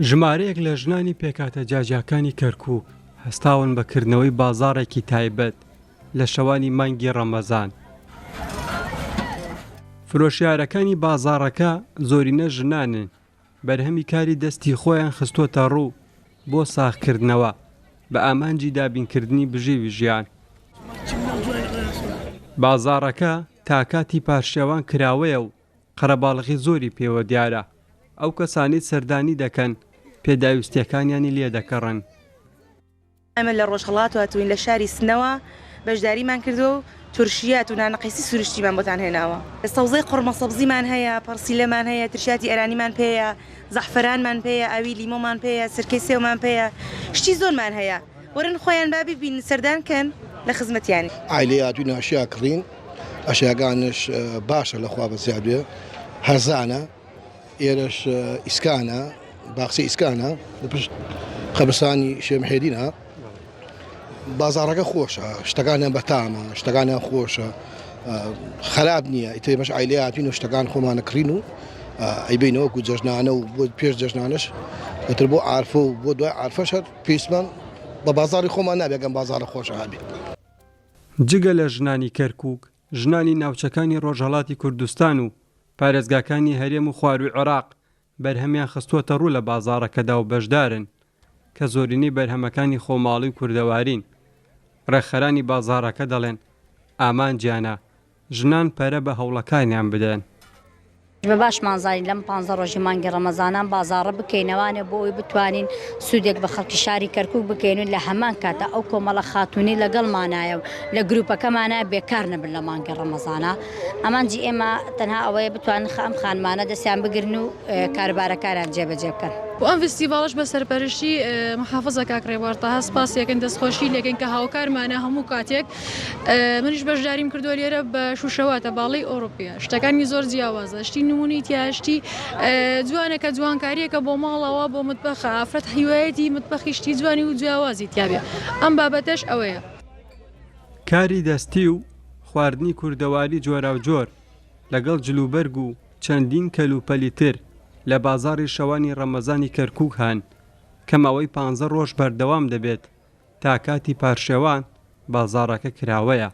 ژمارەیەک لە ژنانی پێکهاتە جیاجیاکانی کەرکووک هەستاون بە کردنەوەی بازاڕێکی تایبەت لە شەوانی مانگی ڕەمەزان. فرۆشیارەکانی بازاڕەکە زۆرینە ژنانن، بەرهەمی کاری دەستی خۆیان خستووەتە ڕوو بۆ ساغکردنەوە بە ئامانجی دابینکردنی بژێوی ژیان. بازاڕەکە تا کاتی پارشێوان کراوەیە و قەرەباڵغی زۆری پێوە دیارە، ئەو کەسانەی سەردانی دەکەن پێداویستییەکانیانی لێ دەکڕن. ئێمە لە ڕۆژهەڵات هاتووین لە شاری سنەوە بەشداریمان کردووە و تورشیات و نانەقەیسی سروشتیمان بۆتان هێناوە. سەوزەی قوڕمە سەبزیمان هەیە، پەڕسیلەمان هەیە، ترشیاتی ئێرانیمان پێیە، زەعفەرانمان پێیە، ئاوی لیمۆمان پێیە، سرکەی سێومان پێیە، شتی زۆرمان هەیە. وەرن خۆیان با بیبینن سەردان کەن لە خزمەتیانین. عایلەی هاتووین ئەشیا کڕین ئەشیاگانش باشە لە خوا بەزیاد بێ هەرزانە ئێرەش ئیسکانە باخچەی ئیسکانە لە پشت قەبرستانی شێخ محێدینە بازاڕەکە خۆشە شتەکانیان بەتامە شتەکانیان خۆشە خراپ نییە ئیتر ئێمەش عایلەی هاتوین و شتەکان خۆمانە کڕین و ئەیبینەوە وەکو جەژنانە و بۆ پێش جەژنانەش ئیتر بۆ عارفە و بۆ دوای عارفەش هەر پێویستمان بە بازاڕی خۆمان نابێت گەم بازاڕە خۆشە هەبێ. جگە لە ژنانی کەرکووک، ژنانی ناوچەکانی ڕۆژهەڵاتی کوردستان و پارێزگاکانی هەرێم و خوارووی عێراق بەرهەمیان خستووەتە ڕوو لە بازاڕەکەدا و بەشدارن، کە زۆرینەی بەرهەمەکانی خۆماڵی و کوردەوارین. ڕێکخەرانی بازاڕەکە دەڵێن، ئامانجیانە ژنان پەرە بە هەوڵەکانیان بدەن. بە باشمان زانی لەم پانزە ڕۆژی مانگی ڕەمەزانان بازاڕە بکەینەوانێ بۆ ئەوەی بتوانین سوودێک بە خەڵکی شاری کەرکوک بگەینن لە هەمان کاتا ئەو کۆمەڵە خاتوونەی لەگەڵمانایە و لە گروپەکەمانایە بێکار نەبن لە مانگی ڕەمەزانا ئامانجی ئێمە تەنها ئەوەیە بتوانن ئەم خانمانە دەستیان بگرن و کاروبارەکانیان جێبەجێ بکەن. و ئەم فیستیڤاڵەش بە سەرپەرشتی محافزە کاک ڕێبوار تەها سپاسی ئەکەین دەستخۆشی لێکەین کە هاوکارمانە هەموو کاتێک منیش بەشداریم کردووە لێرە بە شوشەواتە باڵی ئەوروپیە شتەکانی زۆر جیاوازە شتی نمونەی تیا شتی جوانە کە جوانکاریەکە بۆ ماڵەوە بۆ متبەخە ئافرەت هیوایەتی متبەخی شتی جوانی و جیاوازی تیاابێ ئەم بابەتەش ئەوەیە. کاری دەستی و خواردنی کوردەواری جۆراوجۆر لەگەڵ جلوبەرگ و چەندین کەلوپەلی تر لە بازاڕی شەوانی ڕەمەزانی کەرکوک هەن کە ماوەی پانزە ڕۆژ بەردەوام دەبێت تا کاتی پارشێوان بازاڕەکە کراوەیە.